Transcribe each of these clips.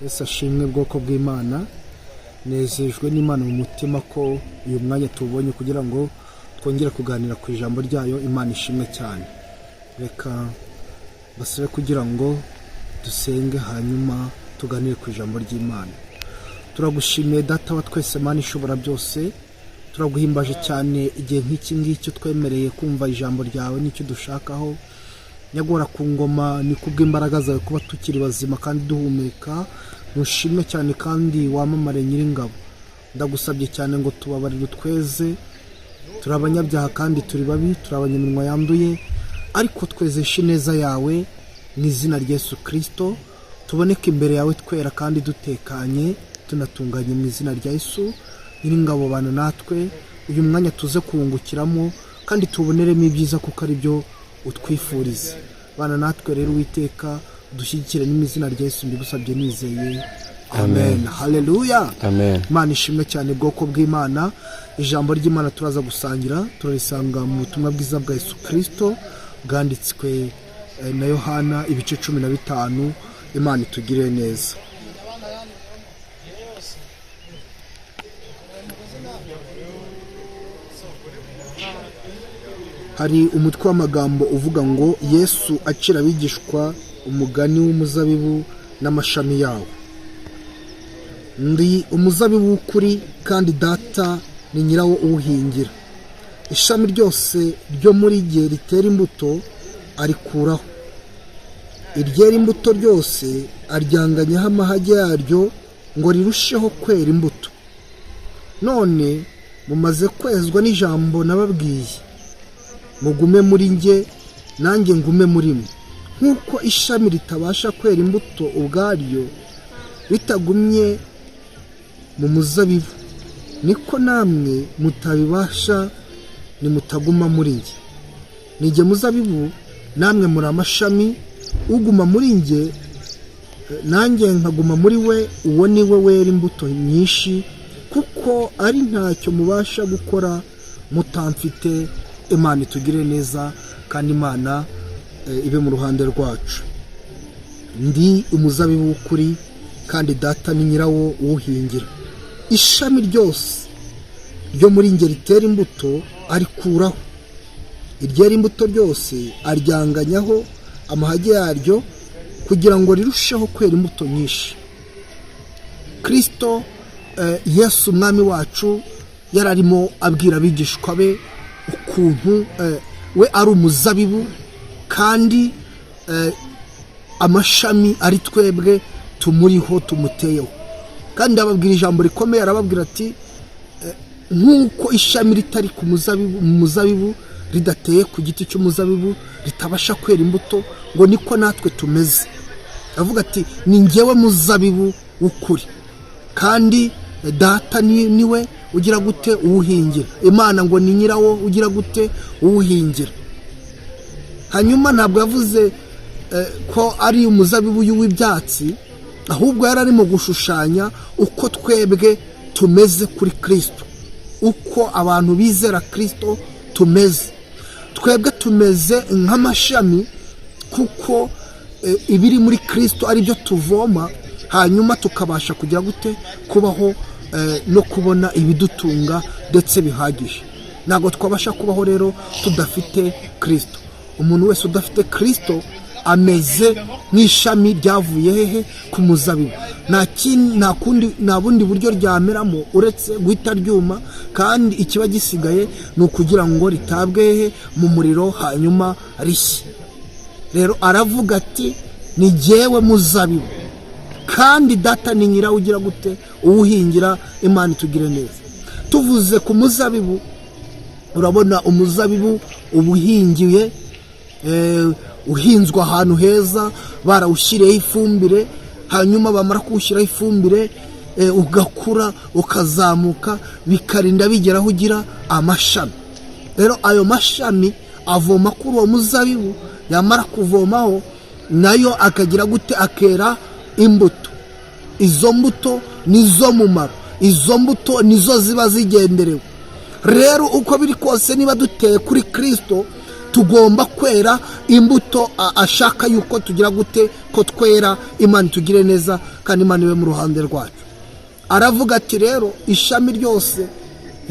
Yesu ashimwe, bwoko bw'Imana. Nezejwe n'Imana mu mutima ko uyu mwanya tuwubonye kugira ngo twongere kuganira ku ijambo ryayo. Imana ishimwe cyane. Reka basabe kugira ngo dusenge, hanyuma tuganire ku ijambo ry'Imana. Turagushimiye, Data wa twese, Mana ishobora byose. Turaguhimbaje cyane igihe nk'iki ngiki twemereye kumva ijambo ryawe n'icyo dushakaho. Nyagora ku ngoma, ni kubw'imbaraga zawe kuba tukiri bazima kandi duhumeka. Ntushimwe cyane kandi wamamare, Nyiringabo. Ndagusabye cyane ngo tubabarire, utweze. Turi abanyabyaha kandi turi babi, turi abanyaminwa yanduye, ariko twezeshe ineza yawe mu izina rya Yesu Kirisito, tuboneke imbere yawe twera kandi dutekanye, tunatunganye mu izina rya Yesu. Nyiringabo, bana natwe uyu mwanya, tuze kuwungukiramo kandi tuboneremo ibyiza, kuko ari byo utwifuriza. Bana natwe rero, Uwiteka, dushyigikire mu izina rya Yesu. Mbigusabye nizeye, amen. Haleluya. Amen. Imana ishimwe cyane. Bwoko bw'Imana, ijambo ry'Imana turaza gusangira turarisanga mu butumwa bwiza bwa Yesu Kirisito bwanditswe na Yohana, ibice 15. Imana itugirire neza. Hari umutwe w'amagambo uvuga ngo: "Yesu acira abigishwa umugani w'umuzabibu n'amashami yawo." Ndi umuzabibu w'ukuri, kandi Data ni nyirawo uwuhingira. Ishami ryose ryo muri jye ritera imbuto arikuraho, iryera imbuto ryose aryanganyaho amahage yaryo ngo rirusheho kwera imbuto. None mumaze kwezwa n'ijambo nababwiye. Mugume muri njye, nanjye ngume muri mwe. Nk'uko ishami ritabasha kwera imbuto ubwaryo ritagumye mu muzabibu, niko namwe mutabibasha nimutaguma muri njye. Ni jye muzabibu, namwe muri amashami. Uguma muri njye, nanjye nkaguma muri we, uwo ni we wera imbuto nyinshi, kuko ari ntacyo mubasha gukora mutamfite. Imana itugire neza kandi Imana ibe mu ruhande rwacu. Ndi umuzabibu w'ukuri, kandi Data ni nyirawo uwuhingira. Ishami ryose ryo muri njye ritera imbuto arikuraho, iryera imbuto ryose aryanganyaho amahage yaryo kugira ngo rirusheho kwera imbuto nyinshi. Kirisito Yesu, umwami wacu, yari arimo abwira abigishwa be ukuntu we ari umuzabibu kandi amashami ari twebwe tumuriho, tumuteyeho. Kandi ababwira ijambo rikomeye, arababwira ati: "Nk'uko ishami ritari ku muzabibu, mu muzabibu, ridateye ku giti cy'umuzabibu, ritabasha kwera imbuto," ngo niko natwe tumeze. Avuga ati: "Ni njyewe muzabibu w'ukuri, kandi Data niwe ugira gute? Uwuhingira." Imana ngo ni nyirawo ugira gute? Uwuhingira. Hanyuma ntabwo yavuze ko ari umuzabibu w'ibyatsi, ahubwo yari arimo gushushanya uko twebwe tumeze kuri Kirisito, uko abantu bizera Kirisito tumeze. Twebwe tumeze nk'amashami, kuko ibiri muri Kirisito ari byo tuvoma, hanyuma tukabasha kugira gute? Kubaho no kubona ibidutunga ndetse bihagije. Ntabwo twabasha kubaho rero tudafite Kirisito. Umuntu wese udafite Kirisito ameze nk'ishami ryavuye hehe? Ku muzabibu. Nta kundi, nta bundi buryo ryameramo uretse guhita ryuma, kandi ikiba gisigaye ni ukugira ngo ritabwe hehe? Mu muriro, hanyuma rishye. Rero aravuga ati: "Ni jyewe muzabibu, kandi Data ni nyirawo ugira gute? Uwuhingira." Imana itugire neza. Tuvuze ku muzabibu, urabona umuzabibu uba uhingiye, uhinzwe ahantu heza, barawushyiriyeho ifumbire. Hanyuma bamara kuwushyiraho ifumbire, ugakura, ukazamuka, bikarinda bigera aho ugira amashami. Rero ayo mashami avoma kuri uwo muzabibu, yamara kuvomaho nayo akagira gute? Akera imbuto. Izo mbuto nizo mumaro, izo mbuto nizo ziba zigenderewe. Rero uko biri kose, niba duteye kuri Kirisito, tugomba kwera imbuto ashaka yuko tugira gute? ko twera. Imana itugire neza kandi Imana ibe mu ruhande rwacu. Aravuga ati rero ishami ryose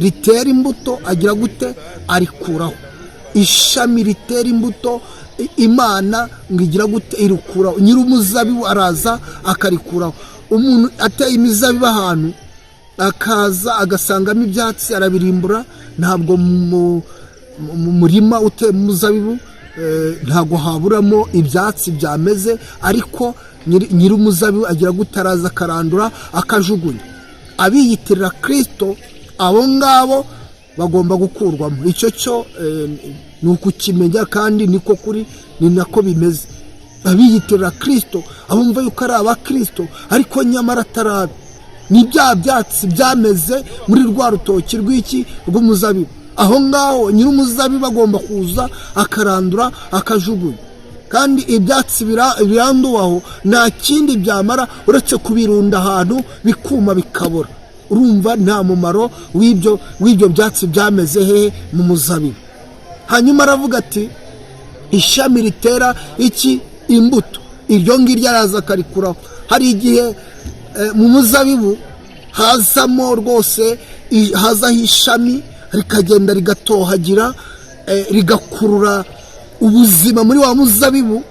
ritera imbuto agira gute? Arikuraho. Ishami ritera imbuto, Imana ngo igira gute? Irikuraho. Nyir'umuzabibu araza akarikuraho. Umuntu ateye imizabibu ahantu, akaza agasangamo ibyatsi, arabirimbura. Ntabwo mu murima uteye umuzabibu ntabwo haburamo ibyatsi byameze, ariko nyir'umuzabibu agira gute? Araza akarandura, akajugunya. Abiyitirira Kirisito, abo ngabo bagomba gukurwamo. Icyo cyo ni ukukimenya kandi niko kuri, ni nako bimeze. Abiyitirira Kirisito, abumva yuko ari abakirisito ariko nyamara atarabe, ni bya byatsi byameze muri rwa rutoki rw'iki? Rw'umuzabibu. Aho ngaho nyir'umuzabibu agomba kuza akarandura, akajugunya. Kandi ibyatsi biranduwe aho nta kindi byamara uretse kubirunda ahantu bikuma, bikabora. Urumva nta mumaro w'ibyo byatsi byameze hehe? Mu muzabibu. Hanyuma aravuga ati ishami ritera iki? Imbuto. Iryo ngiryo araza akarikuraho. Hari igihe mu muzabibu hazamo rwose, hazaho ishami rikagenda rigatohagira, rigakurura ubuzima muri wa muzabibu,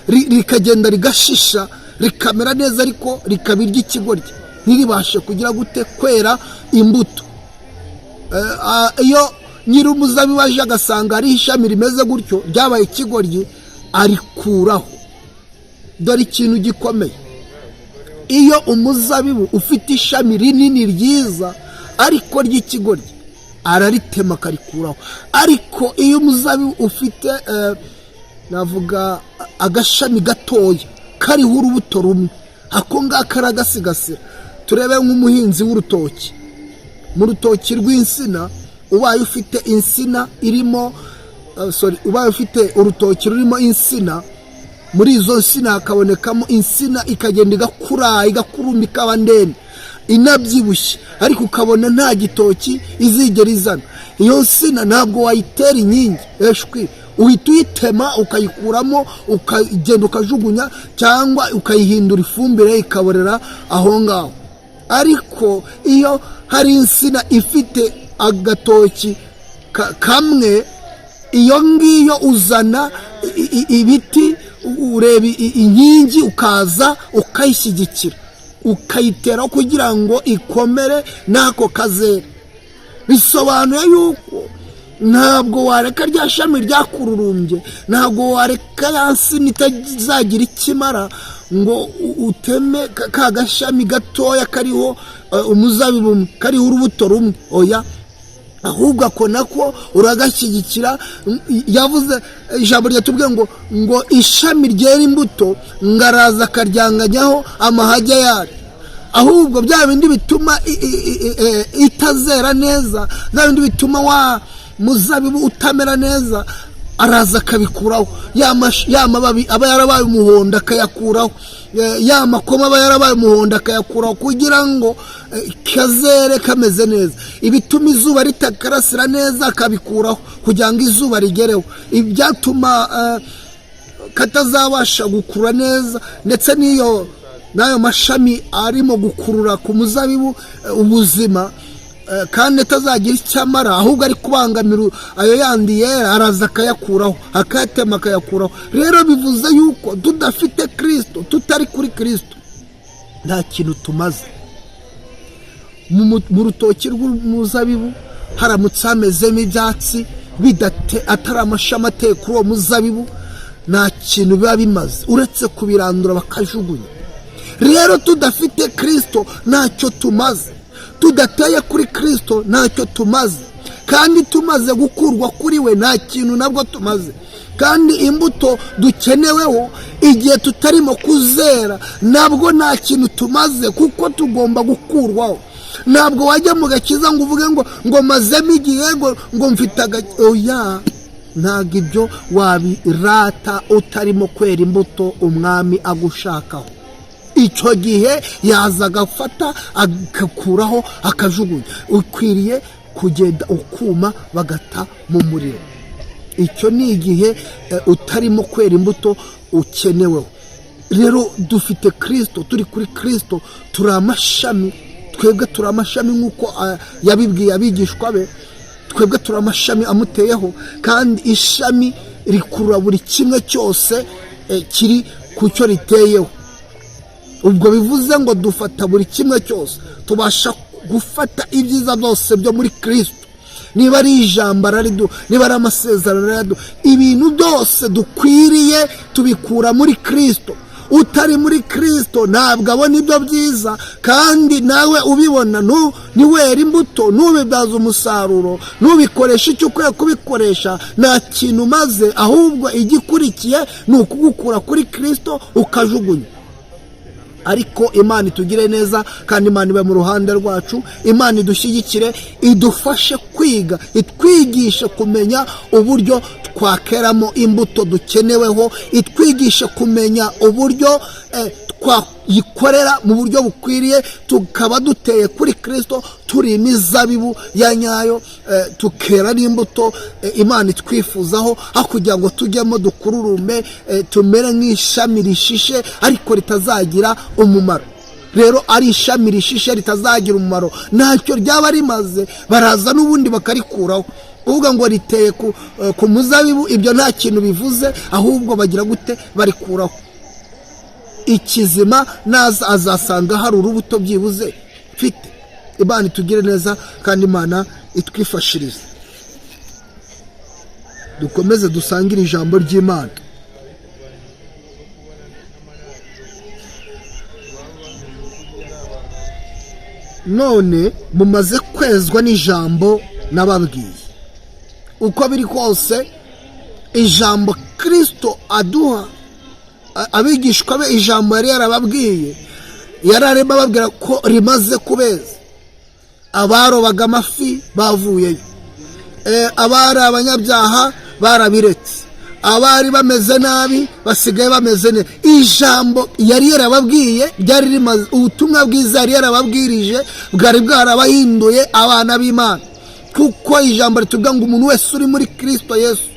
rikagenda rigashisha, rikamera neza, ariko rikaba iry'ikigoryi, ntiribashe kugira gute? Kwera imbuto. Iyo nyir'umuzabibu aje agasanga hariho ishami rimeze gutyo, ryabaye ikigoryi, arikuraho. Dore ikintu gikomeye: iyo umuzabibu ufite ishami rinini ryiza ariko ry'ikigoryi, araritema akarikuraho. Ariko iyo umuzabibu ufite, navuga, agashami gatoya kariho urubuto rumwe, ako ngako aragasigasira. Turebe nk'umuhinzi w'urutoki, mu rutoki rw'insina, ubaye ufite insina irimo, sorry, ubaye ufite urutoki rurimo insina, muri izo nsina hakabonekamo insina ikagenda igakura, igakurumba, ikaba ndende inabyibushye, ariko ukabona nta gitoki izigera izana, iyo nsina ntabwo wayitera inkingi eshwi. Uhita uyitema, ukayikuramo, ukagenda ukajugunya cyangwa ukayihindura ifumbire, ikaborera aho ngaho. Ariko iyo hari insina ifite agatoki kamwe, iyo ngiyo uzana ibiti, ureba inkingi, ukaza ukayishyigikira, ukayitera kugira ngo ikomere n'ako kazere. Bisobanuye yuko ntabwo wareka rya shami ryakururumbye, ntabwo wareka ya nsina itazagira icyo imara ngo uteme ka gashami gatoya kariho umuzabibu umwe, kariho urubuto rumwe. Oya, ahubwo ako nako uragashyigikira. Yavuze ijambo ryatubwiye ngo ishami ryera imbuto, ngo araza akaryanganyaho amahage yaryo. Ahubwo bya bindi bituma itazera neza, bya bindi bituma wa muzabibu utamera neza, araza akabikuraho. Ya mababi aba yarabaye umuhondo akayakuraho, ya makoma aba yarabaye umuhondo akayakuraho, kugira ngo kazere kameze neza. Ibituma izuba ritakarasira neza akabikuraho kugira ngo izuba rigereho. Ibyatuma katazabasha gukura neza, ndetse n'iyo n'ayo mashami arimo gukurura ku muzabibu ubuzima, kandi atazagira icyo amara, ahubwo ari kubangamira ayo yandi yera, araza akayakuraho, akayatema, akayakuraho. Rero bivuze yuko tudafite Kirisito, tutari kuri Kirisito, nta kintu tumaze. Mu rutoki rw'umuzabibu haramutse hamezemo ibyatsi, atari amashami ateye kuri uwo muzabibu, nta kintu biba bimaze uretse kubirandura bakajugunya. Rero tudafite Kirisito ntacyo tumaze, tudateye kuri Kirisito ntacyo tumaze, kandi tumaze gukurwa kuri we nta kintu nabwo tumaze. Kandi imbuto dukeneweho, igihe tutarimo kuzera nabwo nta kintu tumaze, kuko tugomba gukurwaho. Ntabwo wajya mu gakiza ngo uvuge ngo mazemo igihe, ngo mfite oya, ntabwo ibyo wabirata utarimo kwera imbuto umwami agushakaho. Icyo gihe yaza agafata, agakuraho, akajugunya. Ukwiriye kugenda ukuma, bagata mu muriro. Icyo ni igihe utarimo kwera imbuto ukeneweho. Rero dufite Kirisito, turi kuri Kirisito, turi amashami. Twebwe turi amashami nk'uko yabibwiye abigishwa be. Twebwe turi amashami amuteyeho, kandi ishami rikurura buri kimwe cyose kiri ku cyo riteyeho. Ubwo bivuze ngo dufata buri kimwe cyose, tubasha gufata ibyiza byose byo muri Kirisito. Niba ari ijambo arariduha, niba ari amasezerano arayaduha. Ibintu byose dukwiriye tubikura muri Kirisito. Utari muri Kirisito ntabwo abona ibyo byiza, kandi nawe ubibona ntiwere imbuto, ntubibyaze umusaruro, ntubikoreshe icyo ukwiye kubikoresha, nta kintu umaze. Ahubwo igikurikiye ni ukugukura kuri Kirisito ukajugunya. Ariko Imana itugire neza, kandi Imana ibe mu ruhande rwacu. Imana idushyigikire, idufashe kwiga, itwigishe kumenya uburyo twakeramo imbuto dukeneweho, itwigishe kumenya uburyo twayikorera mu buryo bukwiriye, tukaba duteye kuri Kirisito, turi imizabibu ya nyayo, tukera n'imbuto Imana itwifuzaho, aho kugira ngo tujyemo dukururume, tumere nk'ishami rishishe ariko ritazagira umumaro. Rero ari ishami rishishe ritazagira umumaro, ntacyo ryaba rimaze, baraza n'ubundi bakarikuraho. Kuvuga ngo riteye ku muzabibu, ibyo nta kintu bivuze, ahubwo bagira gute? Barikuraho. Ikizima naza azasanga hari urubuto byibuze mfite. Imana itugire neza, kandi Imana itwifashirize. Dukomeze dusangire ijambo ry'Imana. None mumaze kwezwa n'ijambo nababwiye. Uko biri kose, ijambo Kirisito aduha abigishwa be, ijambo yari yarababwiye, yari arimo ababwira ko rimaze kubeza. Abarobaga amafi bavuyeyo, abari abanyabyaha barabiretse, abari bameze nabi basigaye bameze neza. Ijambo yari yarababwiye ryari rimaze, ubutumwa bwiza yari yarababwirije bwari bwarabahinduye abana b'Imana, kuko ijambo ritubwira ngo umuntu wese uri muri Kirisito Yesu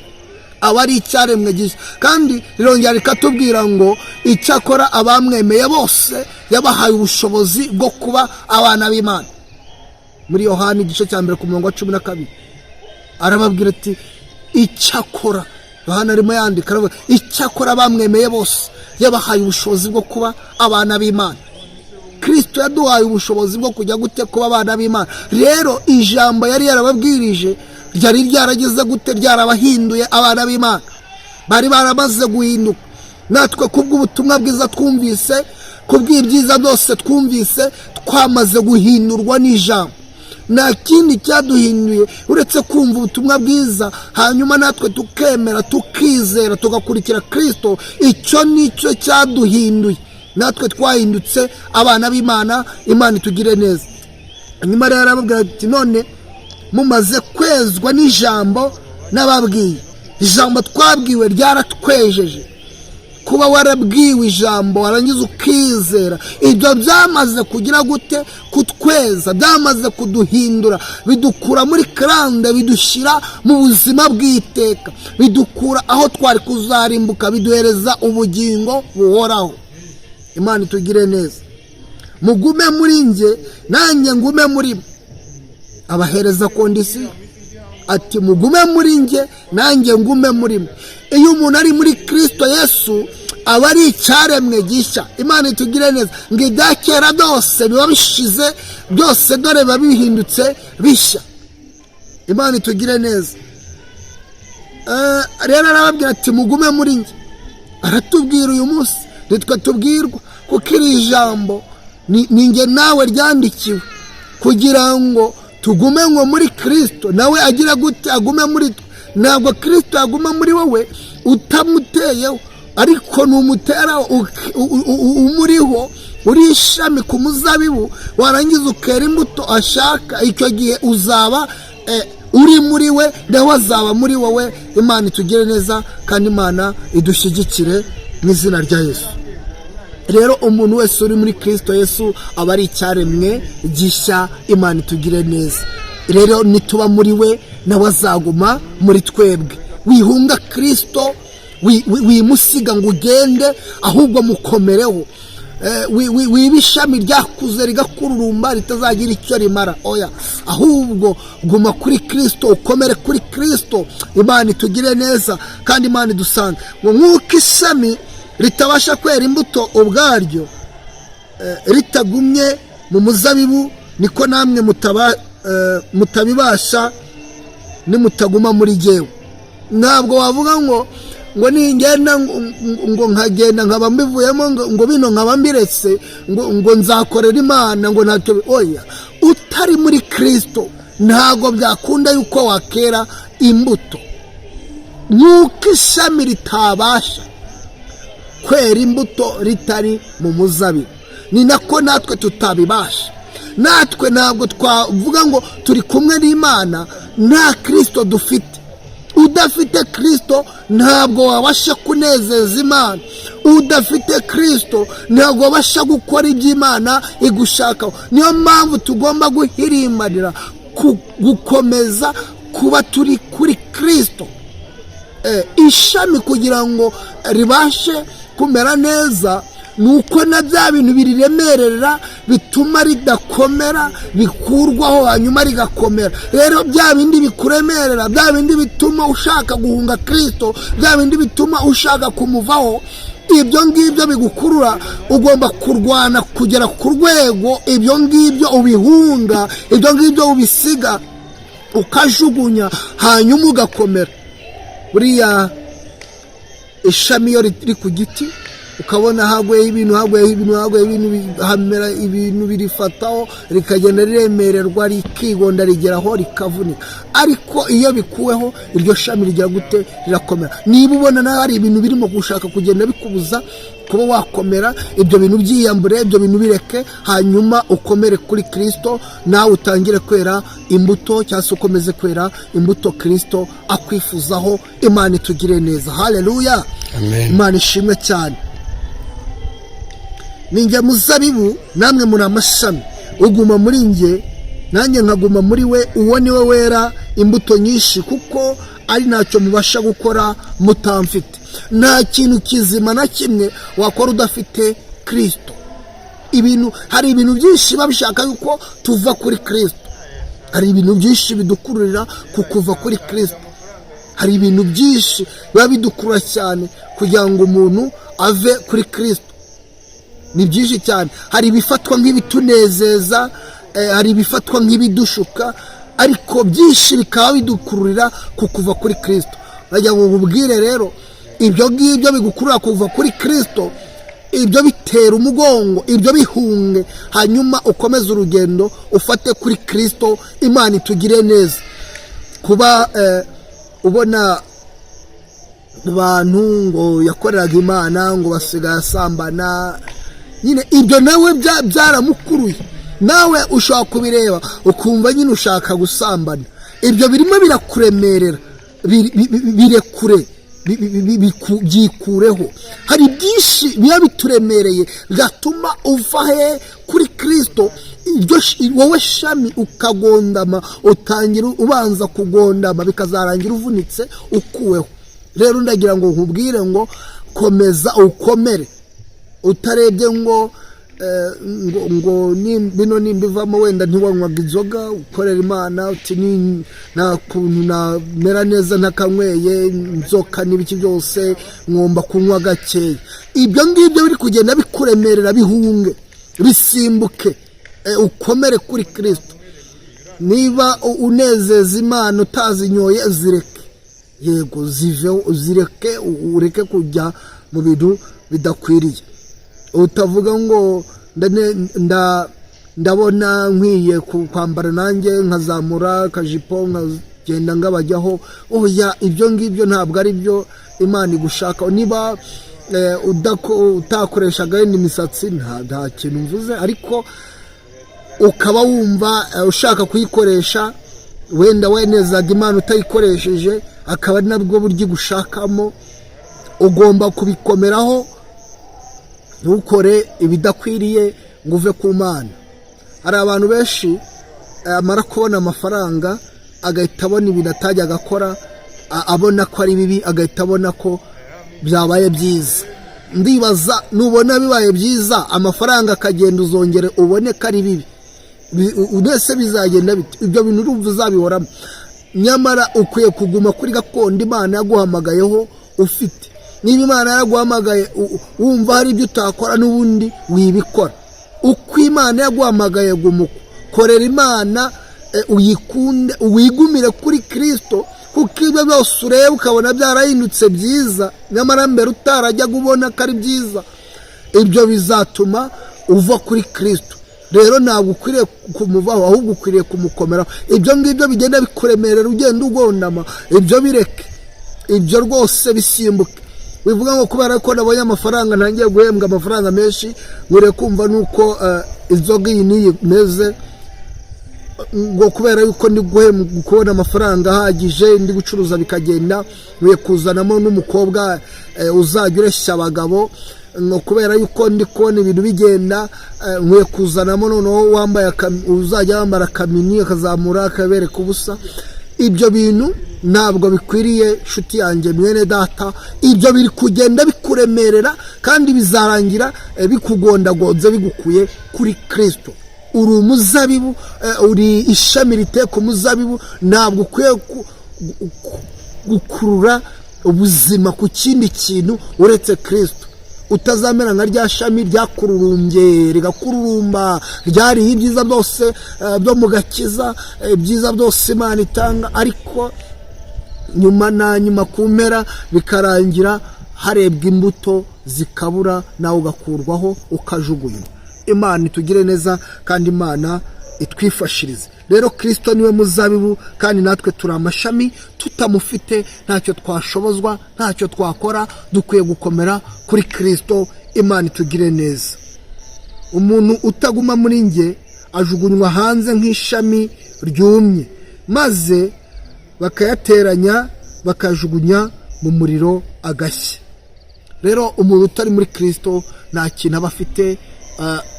aba ari icyaremwe gishya. Kandi rirongera rikatubwira ngo icyakora abamwemeye bose yabahaye ubushobozi bwo kuba abana b'Imana. Muri Yohani igice cya 1 ku murongo wa 12 arababwira ati icyakora, Yohani arimo yandika aravuga, icyakora abamwemeye bose yabahaye ubushobozi bwo kuba abana b'Imana. Kirisito yaduhaye ubushobozi bwo kujya gute? Kuba abana b'Imana. Rero ijambo yari yarababwirije ryari ryarageze gute? Ryarabahinduye abana b'Imana, bari baramaze guhinduka. Natwe kubw'ubutumwa bwiza twumvise, kubw'ibyiza byose twumvise, twamaze guhindurwa n'ijambo. Nta kindi cyaduhinduye uretse kumva ubutumwa bwiza, hanyuma natwe tukemera, tukizera, tugakurikira Kirisito. Icyo nicyo cyaduhinduye, natwe twahindutse abana b'Imana. Imana itugire neza. Hanyuma rero arababwira ati none mumaze kwezwa n'ijambo nababwiye. Ijambo twabwiwe ryaratwejeje. Kuba warabwiwe ijambo warangiza ukizera, ibyo byamaze kugira gute? Kutweza, byamaze kuduhindura, bidukura muri karande, bidushyira mu buzima bw'iteka, bidukura aho twari kuzarimbuka, biduhereza ubugingo buhoraho. Imana itugire neza. Mugume muri njye, nanjye ngume muri mwe. Abahereza condition ati mugume muri njye, nanjye ngume muri mwe. Iyo umuntu ari muri Kirisito Yesu aba ari icyaremwe gishya. Imana itugire neza. Ngo ibya kera byose biba bishize, byose dore biba bihindutse bishya. Imana itugire neza. Rero arababwira ati mugume muri njye. Aratubwira uyu munsi, nitwe tubwirwa, kuko iri jambo ni njye nawe ryandikiwe, kugira ngo tugume ngo muri Kirisito, nawe agira gute? Agume muri twe. Ntabwo Kirisito yaguma muri wowe utamuteyeho, ariko numutera umuriho, uri ishami ku muzabibu, warangiza ukera imbuto ashaka, icyo gihe uzaba uri muri we, nawe azaba muri wowe. Imana itugire neza, kandi Imana idushyigikire mu izina rya Yesu. Rero umuntu wese uri muri Kirisito Yesu aba ari icyaremwe gishya. Imana itugire neza. Rero nituba muri we, nawe azaguma muri twebwe. Wihunga Kirisito, Wimusiga ngo ugende, ahubwo mukomereho. Wiba ishami ryakuze rigakururumba ritazagira icyo rimara. Oya, ahubwo guma kuri Kirisito, ukomere kuri Kirisito. Imana itugire neza kandi Imana idusange. Ngo nk'uko ishami ritabasha kwera imbuto ubwaryo ritagumye mu muzabibu, niko namwe mutabibasha nimutaguma muri jyewe. Ntabwo wavuga ngo ningenda ngo nkagenda nkaba mbivuyemo, ngo bino nkaba mbiretse, ngo nzakorera Imana, ngo ntacyo. Oya, utari muri Kirisito ntabwo byakunda yuko wakera imbuto. Nk'uko ishami ritabasha kwera imbuto ritari mu muzabibu, ni nako natwe tutabibasha. Natwe ntabwo twavuga ngo turi kumwe n'Imana nta Kirisito dufite. Udafite Kirisito ntabwo wabasha kunezeza Imana. Udafite Kirisito ntabwo wabasha gukora ibyo Imana igushakaho. Niyo mpamvu tugomba guhirimbanira gukomeza kuba turi kuri Kirisito. Ishami kugira ngo ribashe kumera neza ni uko na bya bintu biriremerera bituma ridakomera bikurwaho, hanyuma rigakomera. Rero bya bindi bikuremerera, bya bindi bituma ushaka guhunga Kirisito, bya bindi bituma ushaka kumuvaho, ibyo ngibyo bigukurura, ugomba kurwana kugera ku rwego ibyo ngibyo ubihunga, ibyo ngibyo ubisiga, ukajugunya, hanyuma ugakomera. Buriya ishami iyo riri ku giti, ukabona haguyeho ibintu, haguyeho ibintu, haguyeho ibintu, hamera ibintu birifataho, rikagenda riremererwa, rikigonda, rigeraho rikavunika. Ariko iyo bikuweho, iryo shami rigira gute? Rirakomera. Niba ubona nawe hari ibintu birimo gushaka kugenda bikubuza kuba wakomera, ibyo bintu byiyambure, ibyo bintu bireke, hanyuma ukomere kuri Kirisito, nawe utangire kwera imbuto, cyangwa se ukomeze kwera imbuto Kirisito akwifuzaho. Imana itugire neza. Haleluya. Amen. Imana ishimwe cyane. Ni njye muzabibu, namwe muri amashami. Uguma muri njye, nanjye nkaguma muri we, uwo ni we wera imbuto nyinshi, kuko ari ntacyo mubasha gukora mutamfite. Nta kintu kizima na kimwe wakora udafite Kirisito. Ibintu, hari ibintu byinshi biba bishaka yuko tuva kuri Kirisito. Hari ibintu byinshi bidukururira ku kuva kuri Kirisito. Hari ibintu byinshi biba bidukurura cyane kugira ngo umuntu ave kuri Kirisito. Ni byinshi cyane. Hari ibifatwa nk'ibitunezeza, hari ibifatwa nk'ibidushuka, ariko byinshi bikaba bidukururira ku kuva kuri Kirisito. Bajya ngo nkubwire rero, ibyo ngibyo bigukurura kuva kuri Kirisito, ibyo bitera umugongo, ibyo bihunge, hanyuma ukomeze urugendo, ufate kuri Kirisito. Imana itugire neza. Kuba ubona abantu ngo yakoreraga Imana, ngo basigaye asambana nyine, ibyo nawe byaramukuruye. Nawe ushobora kubireba ukumva nyine ushaka gusambana. Ibyo birimo birakuremerera, birekure, byikureho. Hari byinshi biba bituremereye byatuma uva he? Kuri Kirisito. Iryo wowe shami ukagondama, utangira ubanza kugondama, bikazarangira uvunitse, ukuweho. Rero ndagira ngo nkubwire ngo komeza ukomere, utarebye ngo ngo bino nimbivamo. Wenda ntiwanywaga inzoga, ukorera Imana, uti nta kuntu namera neza ntakanyweye inzoka n'ibiki byose, ngomba kunywa gakeya. Ibyo ngibyo biri kugenda bikuremerera, bihunge, bisimbuke, ukomere kuri Kirisito. Niba unezeza Imana utazinyoye, zireke. Yego, ziveho, uzireke, ureke kujya mu bintu bidakwiriye. Utavuga ngo ndabona nkwiye kwambara nanjye nkazamura akajipo nkagenda ngabajyaho. Oya, ibyo ngibyo ntabwo ari byo Imana igushaka. Niba utakoreshaga wenda imisatsi, nta kintu mvuze, ariko ukaba wumva ushaka kuyikoresha, wenda wenezaga Imana utayikoresheje, akaba ari nabwo buryo igushakamo, ugomba kubikomeraho, ntukore ibidakwiriye ngo uve ku Mana. Hari abantu benshi amara kubona amafaranga agahita abona ibintu atajyaga akora, abona ko ari bibi, agahita abona ko byabaye byiza. Ndibaza, nubona bibaye byiza, amafaranga akagenda, uzongere ubone ko ari bibi. Mbese bizagenda bite? Ibyo bintu urumva uzabihoramo? Nyamara ukwiye kuguma kuri gakondo Imana yaguhamagayeho ufite. Niba Imana yaraguhamagaye wumva hari ibyo utakora, n'ubundi wibikora. Uko Imana yaguhamagaye, guma uko. Korera Imana, uyikunde, wigumire kuri Kirisito, kuko ibyo byose ureba ukabona byarahindutse byiza, nyamara mbere utarajyaga ubona ko ari byiza, ibyo bizatuma uva kuri Kirisito. Rero ntabwo ukwiriye kumuvaho, ahubwo ukwiriye kumukomeraho. Ibyo ngibyo bigenda bikuremerera, ugenda ugondama, ibyo bireke, ibyo rwose bisimbuke. Bivuga ngo kubera ko nabonye amafaranga, ntangiye guhembwa amafaranga menshi, nkwiriye kumva nuko inzoga iyi n'iyi imeze, ngo kubera yuko ndi kubona amafaranga ahagije, ndi gucuruza bikagenda, nkwiye kuzanamo n'umukobwa uzajya ureshya abagabo, ngo kubera yuko ndi kubona ibintu bigenda, nkwiye kuzanamo noneho wambaye uzajya wambara akamini akazamura akabereka ubusa. Ibyo bintu ntabwo bikwiriye, nshuti yanjye, mwene data. Ibyo biri kugenda bikuremerera kandi bizarangira bikugondagonze, bigukuye kuri Kirisito. Uri umuzabibu, uri ishami riteye ku muzabibu. Ntabwo ukwiye gukurura ubuzima ku kindi kintu uretse Kirisito. Utazamera nka rya shami ryakururumbye, rigakururumba, ryariye ibyiza byose byo mu gakiza, ibyiza byose Imana itanga, ariko nyuma na nyuma ku mpera bikarangira harebwa imbuto zikabura, nawe ugakurwaho, ukajugunywa. Imana itugire neza kandi Imana itwifashirize. Rero Kirisito niwe muzabibu kandi natwe turi amashami. Tutamufite ntacyo twashobozwa, ntacyo twakora. Dukwiye gukomera kuri Kirisito. Imana itugire neza. Umuntu utaguma muri nge ajugunywa hanze nk'ishami ryumye, maze bakayateranya, bakajugunya mu muriro, agashya. Rero umuntu utari muri Kirisito nta kintu aba afite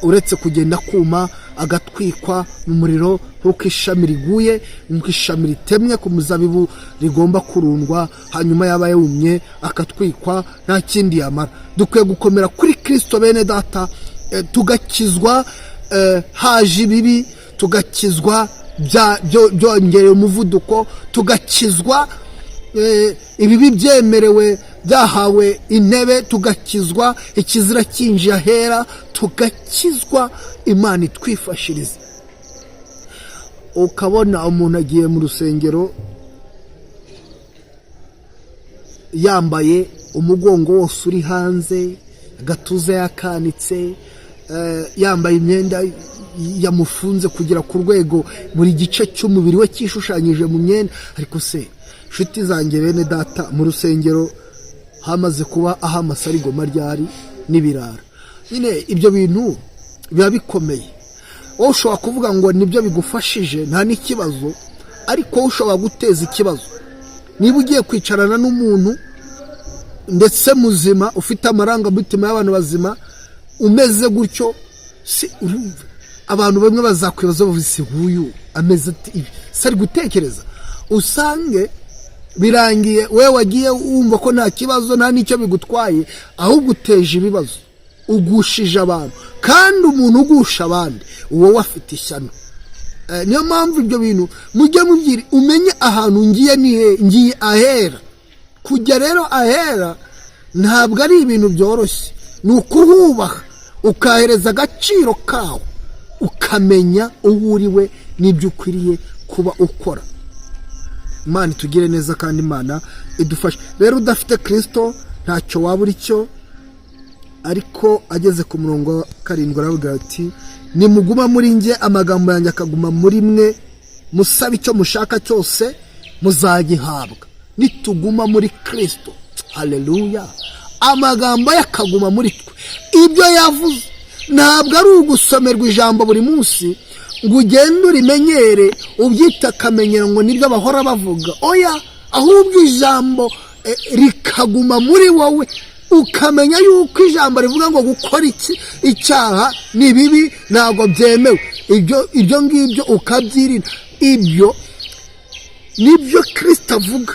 uretse kugenda kuma, agatwikwa mu muriro, nk'uko ishami riguye, nk'uko ishami ritemwe ku muzabibu rigomba kurundwa, hanyuma yaba yumye akatwikwa, nta kindi yamara. Dukwiye gukomera kuri Kirisito, bene data, tugakizwa haje ibibi, tugakizwa byongereye umuvuduko, tugakizwa ibibi byemerewe, byahawe intebe, tugakizwa ikizira cyinjiye ahera, tugakizwa. Imana itwifashirize. Ukabona umuntu agiye mu rusengero yambaye umugongo wose uri hanze, agatuza yakanitse, yambaye imyenda yamufunze kugera ku rwego buri gice cy'umubiri we cyishushanyije mu myenda. Ariko se, nshuti zanjye, bene data, mu rusengero hamaze kuba aho amasarigoma ryari n'ibirara nyine? Ibyo bintu biba bikomeye. Wowe ushobora kuvuga ngo nibyo bigufashije, nta n'ikibazo, ariko wowe ushobora guteza ikibazo. Niba ugiye kwicarana n'umuntu ndetse muzima, ufite amarangamutima y'abantu bazima, umeze gutyo, si urumva abantu bamwe bazakwibaza bavuze: "Se nk'uyu ameze ati ibi se ari gutekereza?" Usange birangiye wowe wagiye wumva ko nta kibazo, nta n'icyo bigutwaye, ahubwo uteje ibibazo, ugushije abantu. Kandi umuntu ugusha abandi, uwo we afite ishyano. Niyo mpamvu ibyo bintu mujye mubwira, umenye ahantu ngiye ni he, ngiye ahera. Kujya rero ahera ntabwo ari ibintu byoroshye, ni ukuhubaha, ukahereza agaciro kawo, ukamenya uwo uri we n'ibyo ukwiriye kuba ukora. Imana itugire neza kandi Imana idufashe. Rero udafite Kirisito ntacyo waba uri cyo. Ariko ageze ku murongo wa 7 aravuga ati: "Nimuguma muri njye, amagambo yanjye akaguma muri mwe, musabe icyo mushaka cyose muzagihabwa." Nituguma muri Kirisito, haleluya, amagambo ye akaguma muri twe, ibyo yavuze ntabwo ari ugusomerwa ijambo buri munsi ngo ugende urimenyere, ubyite akamenyero ngo nibyo bahora bavuga. Oya, ahubwo ijambo rikaguma muri wowe, ukamenya yuko ijambo rivuga ngo gukora iki icyaha ni bibi, ntabwo byemewe, ibyo ngibyo ukabyirinda. Ibyo nibyo Kirisito avuga: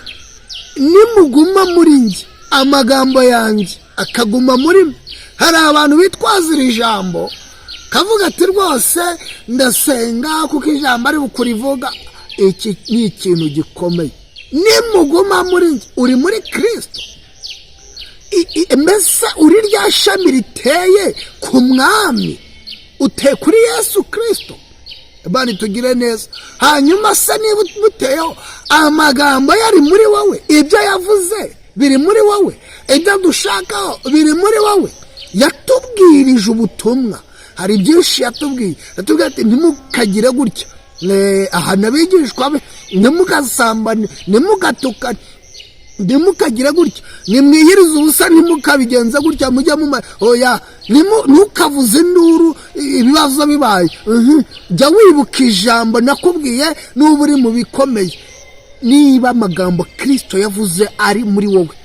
"Nimuguma muri njye." Amagambo yanjye akaguma muri mwe. Hari abantu bitwaza iri jambo, kavuga ati: "Rwose ndasenga kuko ijambo ari bukurivuga." Iki ni ikintu gikomeye. Nimuguma muri njye, uri muri Kirisito. Mbese uri rya shami riteye ku Mwami, uteye kuri Yesu Kirisito? Imana itugire neza. Hanyuma se niba buteyeho, amagambo yari muri wowe, ibyo yavuze biri muri wowe, ibyo dushakaho biri muri wowe? Yatubwirije ubutumwa, hari byinshi yatubwiye. Yatubwiye ati: "Ntimukagire gutya." Aha n'abigishwa be: "Ntimugasambane, ntimugatukane, ntimukagire gutya, nimwiyirize ubusa, ntimukabigenza gutya, mujya muma oya, ntukavuze induru ibibazo bibaye. Jya wibuka ijambo nakubwiye nuba uri mu bikomeye." Niba amagambo Kirisito yavuze ari muri wowe,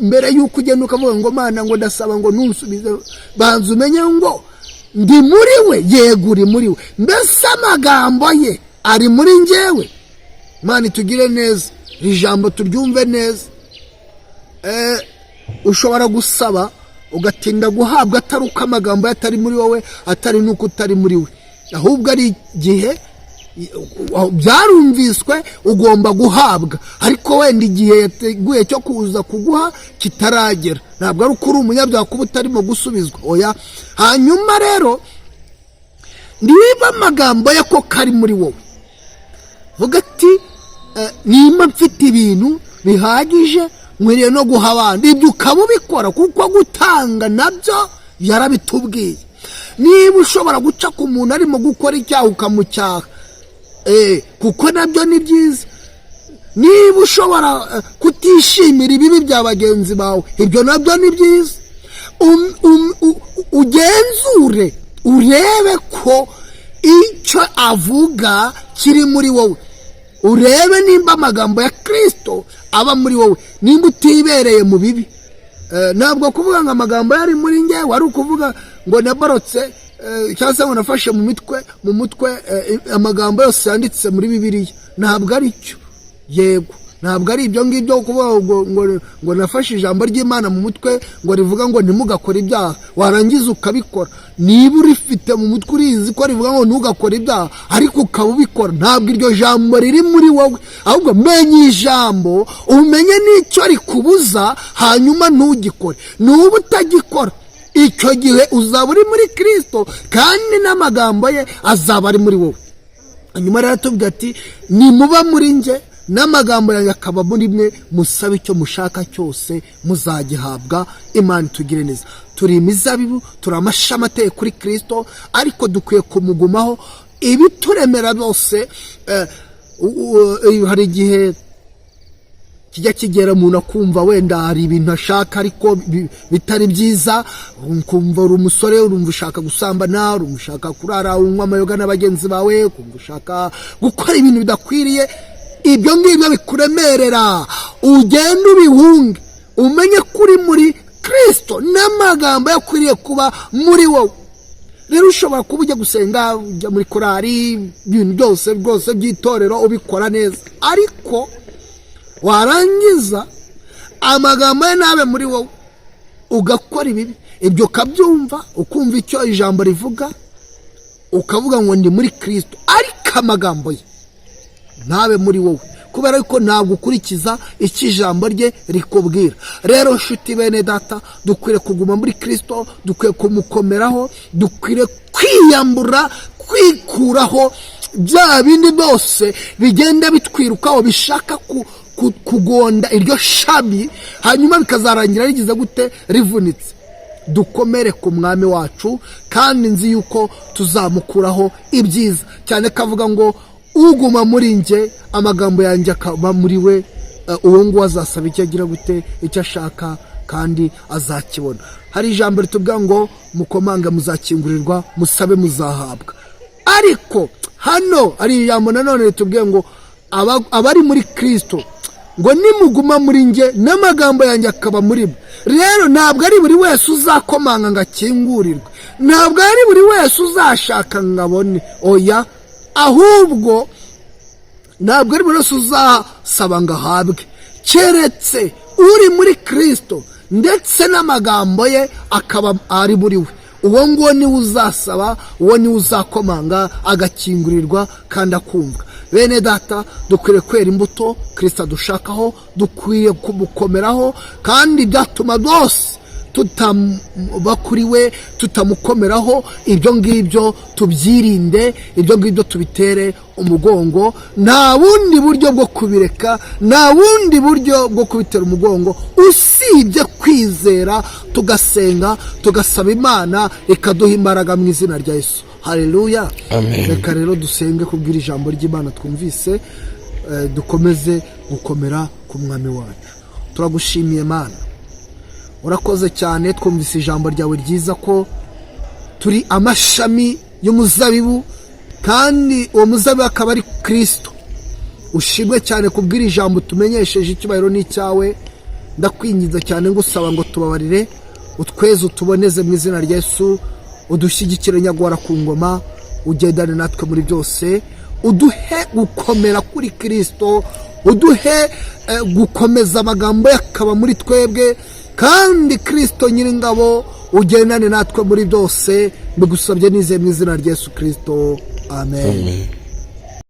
mbere y'uko ugenda ukavuga ngo: "Mana," ngo "ndasaba ngo ntusubize," banza umenye ngo: "Ndi muri we?" Yego, uri muri we. Mbese amagambo ye ari muri njyewe? Imana itugire neza, iri jambo turyumve neza. Ushobora gusaba ugatinda guhabwa, atari uko amagambo ye atari muri wowe, atari n'uko utari muri we, ahubwo ari igihe byarumviswe ugomba guhabwa, ariko wenda igihe yateguye cyo kuza kuguha kitaragera. Ntabwo ari uko uri umunyabyaha kuba utarimo gusubizwa, oya. Hanyuma rero, niba amagambo ye koko ari muri wowe, vuga ati: "Nimba mfite ibintu bihagije, nkwiriye no guha abandi." Ibyo ukaba ubikora, kuko gutanga nabyo yarabitubwiye. Niba ushobora guca ku muntu arimo gukora icyaha ukamucyaha, kuko nabyo ni byiza. Niba ushobora kutishimira ibibi bya bagenzi bawe, ibyo nabyo ni byiza. Ugenzure urebe ko icyo avuga kiri muri wowe, urebe nimba amagambo ya Kirisito aba muri wowe, nimba utibereye mu bibi. Ntabwo kuvuga ngo amagambo yari muri nge wari ukuvuga ngo nabarotse cyangwa se ngo nafashe mu mutwe amagambo yose yanditse muri Bibiliya. Ntabwo ari cyo. Yego, ntabwo ari ibyo ngibyo kuvuga ngo nafashe ijambo ry'Imana mu mutwe, ngo rivuga ngo ntimugakore ibyaha, warangiza ukabikora. Niba urifite mu mutwe, urizi ko rivuga ngo ntugakore ibyaha, ariko ukaba ubikora, ntabwo iryo jambo riri muri wowe. Ahubwo menya ijambo, umenye n'icyo rikubuza, hanyuma ntugikore. Nuba utagikora, icyo gihe uzaba uri muri Kirisito kandi n'amagambo ye azaba ari muri wowe. Hanyuma rero atubwira ati: "Nimuba muri njye n'amagambo yanjye akaba muri mwe, musabe icyo mushaka cyose muzagihabwa." Imana itugire neza. Turi imizabibu, turi amashami ateye kuri Kirisito, ariko dukwiye kumugumaho. Ibituremera byose, hari igihe kijya kigera umuntu akumva wenda hari ibintu ashaka ariko bitari byiza. Ukumva uri umusore, urumva ushaka gusambana, urumva ushaka kurara unywa amayoga na bagenzi bawe, ukumva ushaka gukora ibintu bidakwiriye. Ibyo ngibyo bikuremerera, ugende ubihunge, umenye ko uri muri Kirisito n'amagambo akwiriye kuba muri wowe. Rero ushobora kuba ujya gusenga, ujya muri korari, ibintu byose rwose by'itorero ubikora neza, ariko warangiza amagambo ye ntabe muri wowe, ugakora ibibi. Ibyo ukabyumva, ukumva icyo ijambo rivuga, ukavuga ngo ndi muri Kirisito, ariko amagambo ye ntabe muri wowe, kubera ko ntabwo ukurikiza icyo ijambo rye rikubwira. Rero nshuti bene data, dukwiriye kuguma muri Kirisito, dukwiye kumukomeraho, dukwiriye kwiyambura, kwikuraho bya bindi byose bigenda bitwirukaho, bishaka kugonda iryo shami, hanyuma bikazarangira rigize gute? Rivunitse. Dukomere ku Mwami wacu, kandi nzi yuko tuzamukuraho ibyiza cyane. Kavuga ngo: "Uguma muri njye, amagambo yanjye akaba muri we, uwo nguwo azasaba icyo agira gute, icyo ashaka, kandi azakibona." Hari ijambo ritubwira ngo: "Mukomanga muzakingurirwa, musabe muzahabwa." Ariko hano hari ijambo nanone ritubwiye ngo abari muri Kirisito, ngo: "Nimuguma muri njye n'amagambo yanjye akaba muri mwe." Rero ntabwo ari buri wese uzakomanga ngo akingurirwe, ntabwo ari buri wese uzashaka ngo abone, oya. Ahubwo ntabwo ari buri wese uzasaba ngo ahabwe, keretse Uri muri Kirisito ndetse n'amagambo ye akaba ari muri we, uwo nguwo niwe uzasaba, uwo niwe uzakomanga agakingurirwa kandi akumvwa. Bene data, dukwiriye kwera imbuto Kirisito adushakaho, dukwiye kumukomeraho, kandi byatuma rwose tutaba kuri we, tutamukomeraho, ibyo ngibyo tubyirinde, ibyo ngibyo tubitere umugongo. Nta bundi buryo bwo kubireka, nta bundi buryo bwo kubitera umugongo usibye kwizera, tugasenga, tugasaba Imana ikaduha imbaraga mu izina rya Yesu. Haleluya. Amen. Reka rero dusenge kubwira ijambo ry'Imana twumvise, dukomeze gukomera ku Mwami wacu. Turagushimiye Mana, urakoze cyane. Twumvise ijambo ryawe ryiza ko turi amashami y'umuzabibu, kandi uwo muzabibu akaba ari Kirisito. Ushimwe cyane kubwira ijambo tumenyesheje, icyubahiro ni icyawe. Ndakwinginze cyane ngusaba ngo tubabarire, utweze, utuboneze mu izina rya Yesu, udushyigikire nyagora ku ngoma, ugendane natwe muri byose, uduhe gukomera kuri Kirisito, uduhe gukomeza amagambo ye akaba muri twebwe, kandi Kirisito Nyiringabo ugendane natwe muri byose. Mbigusabye nizeye mu izina rya Yesu Kirisito, amen. Amen.